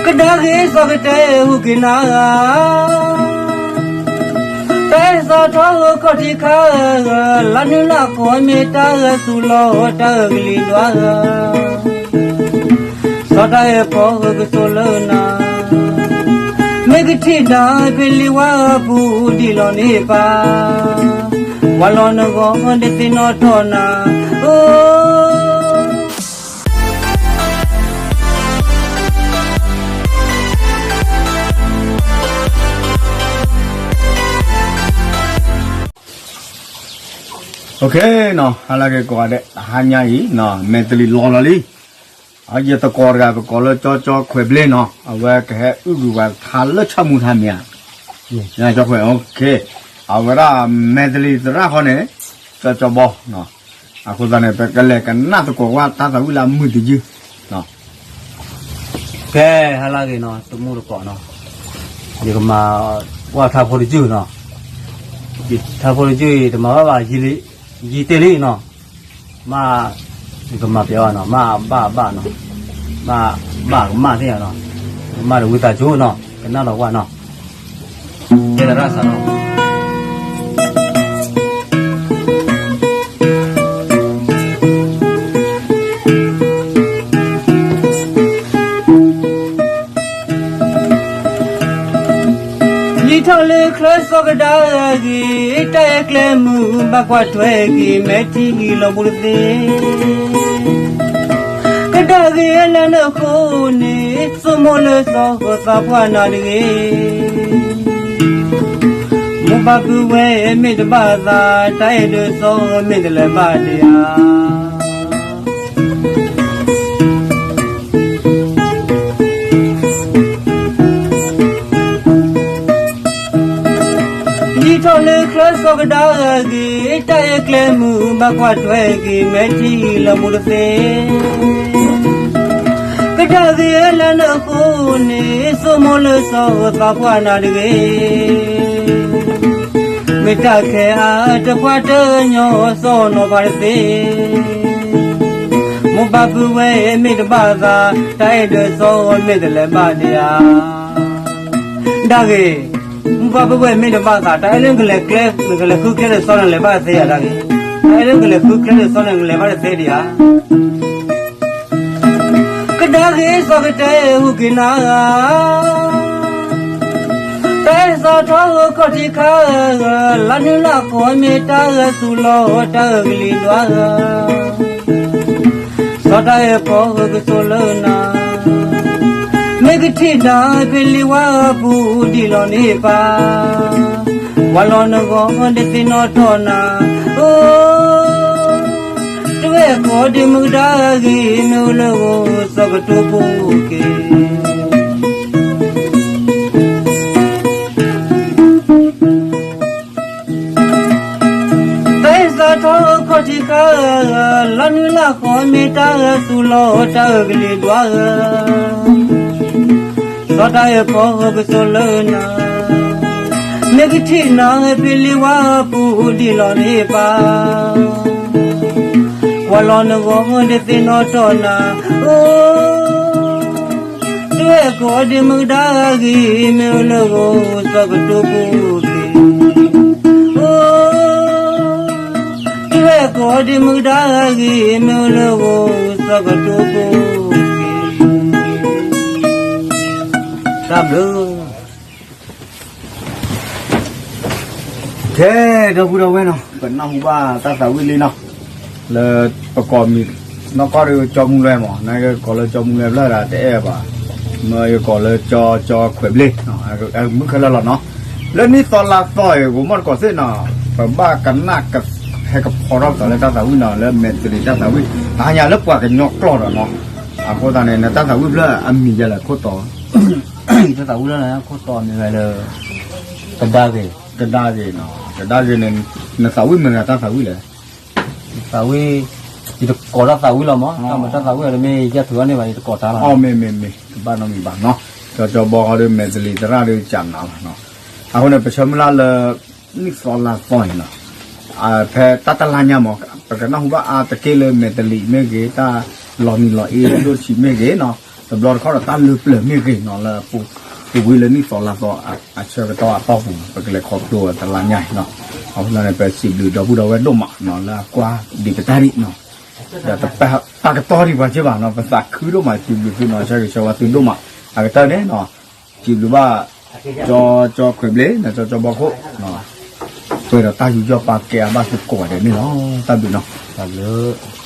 ကဒါက့ၤစီၤကတဲဟူးက့ၤနၤဧၢ, တၢ်အဲၣ်သီထီၣ်ဧၢခီၣ်ထံးခါဧၢ, လါနုာ်လါခီမ့ၢ်တၢ်ဂဲၤဆူလီၤတၢ်အၢကလံၤဒွးဧၢ, စီၤတၢ်အဲၣ်ဖီဧၢကဆိးလၢနၤ, မ့ၢ်ကထံၣ်နၤဖဲလံဝါအပူၤဒံးလီၤန့ၣ်ပၢ်, ပှၤလီၤနဂီၢ်ဒ်သ့ၣ်နီၣ်ထီၣ်နၤ, အိ OK နီၤ, ဟါလၢက့ၤကိးဂၤဒဲး တဟါညါအံၤ မဲာ်တလံၤလီၤလီၤလံ, ယသကိးတဂၤ ပကိးလၢကၠီကၠီခွဲးဘျ့နီၤ, အဝဲကဟဲအုၣ်ဂုၤဝဲထါလၢဆၣ်မူထါမ့ၢ်ဧါ, ကၠီခွဲး, OK, အဝဲဒၣ်မဲာ်တလံၤသရၣ်ဃီန့ၣ် ကၠီကၠီဘီ အဃိသတးန့ၣ် ပကလဲၤကနၣ်သကိးဝဲတၢ်သးဝံၣ်လၢအမုာ်တယုၢ်, ဖဲ ဟါလၢက့ၤနီၤ တမူတကိးနီၤ, ယကမၤဝဲထါဖိတယုၢ်နီၤ, ယထါဖိတယုၢ်အံၤ တမၤဘၣ်ဘၣ် ယံာ်တ့ၢ်လံနီၤ, မ့ၢ် ယကမၤပျဲဝဲနီၤ, မ့ၢ်ဘၣ်ဘၣ်နီၤ, မ့ၢ်ဘၣ်ကမၣ်သ့ၣ်ယၤနီၤ, ကမၣ်ဒီးဝံသးစူၤနီၤ, ကနၣ်ဒီးဝဲနီၤ, တဲလီၤရၣ်စးနီၤ ယံာ်ထီၣ်လၢချၢစီၤကဒါဂ့ၤ, တၢ်အဲၣ်ကျဲမုာ်ဘၣ်ကွၢ်ထွဲက့ၤ မဲာ်ထံဂံၤလီၤဘူးတသ့, ကဒါဂ့ၤလၢနဃိန့ၣ် ဆိကမိၣ်လၢစီၤဃီၤသးပှၢ်နၤတဂ့ၤ, မိၢ်ပၢ်ပုၢ်ဝဲၢ်မ့ၢ်တဘၣ်သး တၢ်အဲၣ်ဒိးစီၤမ့ၢ်တလဲၤဘၣ်ဒံးဧါ. ယံာ်ထီၣ်လၢချၢစီၤကဒါဂ့ၤ, တၢ်အဲၣ်ကျဲမုာ်ဘၣ်ကွၢ်ထွဲက့ၤ မဲာ်ထံဂံၤလီၤဘူးတသ့, ကဒါဂ့ၤလၢနဃိန့ၣ် ဆိကမိၣ်လၢစီၤဃီၤသးပှၢ်နၤတဂ့ၤ, မ့ၢ်တၢ်ခဲအံၤတပှၢ်တညီစီၤနီၤဖးတသ့, မိၢ်ပၢ်ပုၢ်ဝဲၢ်မ့ၢ်တဘၣ်သး တၢ်အဲၣ်ဒိးစီၤမ့ၢ်တလဲၤဘၣ်ဒံးဧါ. ဒါဂ့ၤ, မိၢ်ပၢ်ပုၢ်ဝဲၢ်မ့ၢ်တဘၣ်သး တၢ်အဲၣ်လၢနကလဲၤကျဲ နကလဲၤဃုကျဲဒီးစီၤန့ၣ် လဲၤဘၣ်တသ့ဧါ ဒါဂ့ၤ, တၢ်အဲၣ်လၢနကလဲၤဃုကျဲဒီးစီၤန့ၣ် နကလဲၤဘၣ်တသ့ဒံးဧါ. ကဒါက့ၤစီၤကတဲဟူးက့ၤနၤဧၢ, တၢ်အဲၣ်သီထီၣ်ဧၢခီၣ်ထံးခါဧၢ, လါနုာ်လါခီမ့ၢ်တၢ်ဂဲၤဆူလီၤတၢ်အၢကလံၤဒွးဧၢ, စီၤတၢ်အဲၣ်ဖီဧၢကဆိးလၢနၤ, မ့ၢ်ကထံၣ်နၤဖဲလံဝါအပူၤဒံးလီၤန့ၣ်ပၢ်, ပှၤလီၤနဂီၢ်ဒ်သ့ၣ်နီၣ်ထီၣ်နၤ, အိ တဝဲၢ်ကိးဒံးမုၢ်ကဒါဂ့ၤ မ့ၢ်အိၣ်လၢဂီၢ်စီၤကတိၤပူၤက့ၤ တၢ်အဲၣ်သီထီၣ်ဧၢခီၣ်ထံးခါဧၢ, လါနုာ်လါခီမ့ၢ်တၢ်ဂဲၤဆူလီၤတၢ်အၢကလံၤဒွးဧၢ, စီၤတၢ်အဲၣ်ဖီဧၢကဆိးလၢနၤ, မ့ၢ်ကထံၣ်နၤဖဲလံဝါအပူၤဒံးလီၤန့ၣ်ပၢ်, ပှၤလီၤနဂီၢ်ဒ်သ့ၣ်နီၣ်ထီၣ်နၤ, အိ တဝဲၢ်ကိးဒံးမုၢ်ကဒါဂ့ၤ မ့ၢ်အိၣ်လၢဂီၢ်စီၤကတိၤပူၤက့ၤ, အိ တဝဲၢ်ကိးဒံးမုၢ်ကဒါဂ့ၤ မ့ၢ်အိၣ်လၢဂီၢ်စီၤကတိၤပူၤက့ၤ တၢ်ဘျုး ကဲ ဒီပုၢ်ဒီဝဲၢ်နီၤ ပနၢ်ဟူဘၣ်တၢ်သးဝံၣ်လံနီၤ, လၢပကိးမံၤနီၢ်ကီၢ်ဒီးကၠီမူလွဲမး, နကကိးလၢကၠီမူလွဲဖျၢၣ်ဒၣ်တအဲၣ်ဘၣ်, မ့ၢ်ယကိးလၢကၠီ ကၠီခွဲးဘျ့, မုၢ်ခဲလၢာ်လီၤနီၤ, လၢနံၣ်သီလါသီအံၤ ဂိၤမီၢ်တကိးသ့ၣ်နီၤ, ပဘၣ်ကနၣ်ကဟဲကဖီထီၣ်ပသးလၢတၢ်သးဝံၣ်နီၤ လၢမဲာ်တလံၤတၢ်သးဝံၣ် တဟါညါလၢပှၤကညီကျိာ်ဒီးနီၤ, အဃိသတးန့ၣ် နတၢ်သးဝံၣ်ဖျၢၣ်အမံၤယဲလဲၣ်ခိၣ်တီ တၢ်သးဝံၣ်လၢနခိၣ်တီမ့ၢ်ဝဲလၢ ကဒါဂ့ၤ, ကဒါဂ့ၤနီၤ, ကဒါဂ့ၤန့ၣ် နသးဝံၣ်မ့ၢ်ဂ့ၤတၢ်သးဝံၣ်လဲၣ်, သးဝံၣ် ယတကိးတၢ်သးဝံၣ်လီၤမး, တၢ်မၤတၢ်သးဝံၣ်အီၤတမ့ၢ်ယဲထုးအီၤန့ၢ်ဘၣ် ယတကိးတၢ်လီၤ, မ့ၢ်မ့ၢ်မ့ၢ် တဘၣ်နီတမံၤဘၣ်နီၤ, ကၠီကၠီဘီဃီဒီးမဲာ်တလံၤသရၣ်ဒီးကၠးနၤလီၤနီၤ, အဃိန့ၣ် ပဆၢမုၢ်လၢ်လၢ နံၣ်သီလါသီအံၤနီၤ, ဖဲတၢ်တလါညါမး ပကနၢ်ဟူဘၣ်အါတက့ၢ်လၢမဲာ်တလံၤမ့ၢ်ဂ့ၤ တၢ်လီၤနံၤလီၤအ့ဒိၣ်ဆံးမ့ၢ်ဂ့ၤနီၤ တဘျီတခီၣ်ဒီးတၢ်လၢပျၢၤမ့ၢ်ဂ့ၤနီၤ လၢပူၤဝံၤလၢနံၣ်သီလါသီအဆၢကတီၢ်အတီၢ်ပူၤနီၤ ပကလဲၤခီဖျိဝဲတလါညါအံၤနီၤ. အဃိသတးန့ၣ် ပစံးဘျုးဒီပုၢ်ဒီဝဲၢ်ဒိၣ်မးနီၤ လၢအကွၢ်ဒံးပတၢ်ဒံးနီၤ ဒီးတပာ်ကတီၢ်ဒံးပှၤက့ဘၣ်နီၤ ပသးခုဒိၣ်မး စံးဘျုးသုနီၤ ဆၢဂ့ၤဆၢဝါသုဒိၣ်မး အကတၢၢ်န့ၣ်နီၤ စံးဘျုးဘၣ် ကၠီ ကၠီခွဲးဘျ့ နီၤ ကၠီ ကၠီဘီခိၣ် ပှဲၤဒီးတၢ်ယူးယီၣ်ပာ်ကဲအါဘၣ်သုကိးဂၤဒဲးန့ၣ်လီၤ. တၢ်ဘျုးနီၤ တၢ်ဘျုး